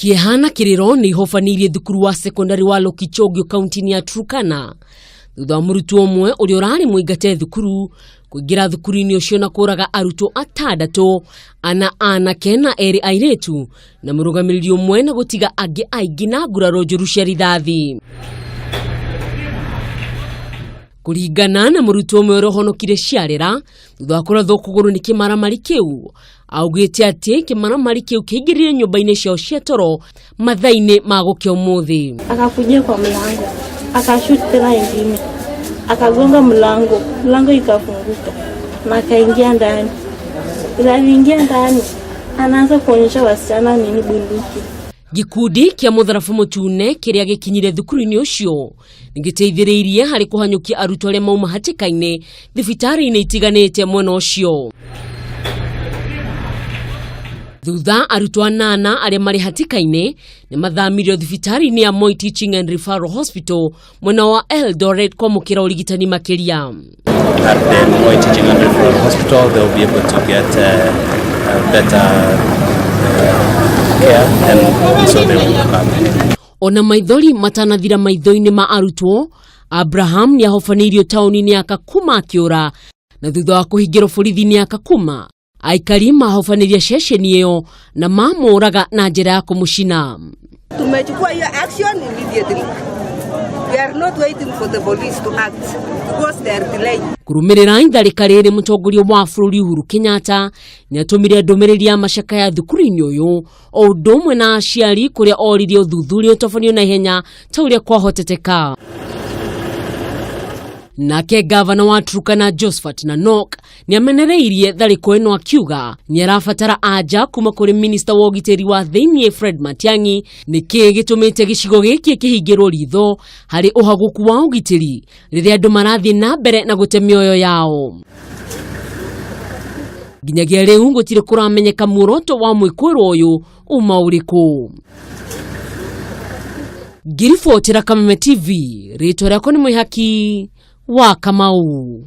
Kĩeha na kĩrĩro nĩ ihobanĩirie thukuru wa sekondari wa Lokichogio kaunti-inĩ ya Turkana thutha wa mũrutwo ũmwe ũrĩa ũrarĩ mũingate thukuru kũingĩra thukuru-inĩ ũcio na kũraga arutwo atandatũ, ana anake na erĩ airĩtu, na mũrũgamĩrĩri ũmwe, na gũtiga angĩ aingĩ na nguraro njũru cia rithathi. Kũringana na mũrutwo ũmwe ũrĩa ũhonokire ciarĩra thutha wa kũrathwo kũgũrũ nĩ kĩmaramari kĩu, augĩte atĩ kĩmaramari kĩu kĩingĩrire nyũmba-inĩ ciao cia toro mathaa-inĩ ma gũkĩa ũmũthĩ. Akakujia kwa mlango, akashoot tena ingine, akagonga mlango, mlango ikafunguka na akaingia ndani. Ila aliingia ndani, anaanza kuonyesha wasichana nini bunduki. Gĩkundi kĩa mũtharabu mũtune kĩrĩa gĩkinyire thukuru-inĩ ũcio nĩgĩteithĩrĩirie harĩ kũhanyũkia arutwo arĩa mauma hatĩka-inĩ thibitarĩ-inĩ itiganĩte mwena ũcio. Thutha arutwo anana arĩa marĩ hatĩka-inĩ nĩ mathamirio thibitarĩ-inĩ ya Moi Teaching and Referral Hospital mwena wa Eldoret kwamũkĩra ũrigitani makĩria. At the Moi Teaching and Referral Hospital, they'll be able to get better care, and so they will come. Ona maithori matanathira maitho-inĩ ma arutwo, Abraham nĩ ahobanĩirio taũni-inĩ ya Kakuma akĩũra, na thutha wa kũhingĩrwo borithi-inĩ ya Kakuma, aikari mahobanĩria ceceni ĩyo na mamũraga na njĩra ya kũmũcina. Tumechukua hiyo action immediately. We are not waiting for the police to act because they are delaying. Kũrũmĩrĩra itharĩka rĩrĩ, mũtongoria wa bũrũri Uhuru Kenyatta nĩatũmire ndũmĩrĩri ya macakaya thukuru-inĩ ũyũ o ũndũ ũmwe na aciari, kũrĩa oririe ũthuthuria ũtabanio na ihenya ta ũrĩa kwahoteteka. Nake gavana wa Turkana Josephat Nanok nĩamenereirie tharĩko ĩno, akiuga nĩarabatara anja kuma kũrĩ minista wa ũgitĩri wa thĩinĩ Fred Matiang'i nĩkĩĩ gĩtũmĩte gĩcigo gĩkĩ kĩhingĩrwo ritho harĩ ũhagũku wa ũgitĩri rĩrĩa andũ marathiĩ na mbere na gũte mĩoyo yao. Nginyagia rĩu gũtirĩ kũramenyeka muoroto wa mwĩkũĩrwo ũyũ uma ũrĩkũ. Ngiribotera Kameme TV, rĩtwa rĩakwa nĩ Mwĩhaki wa Kamau.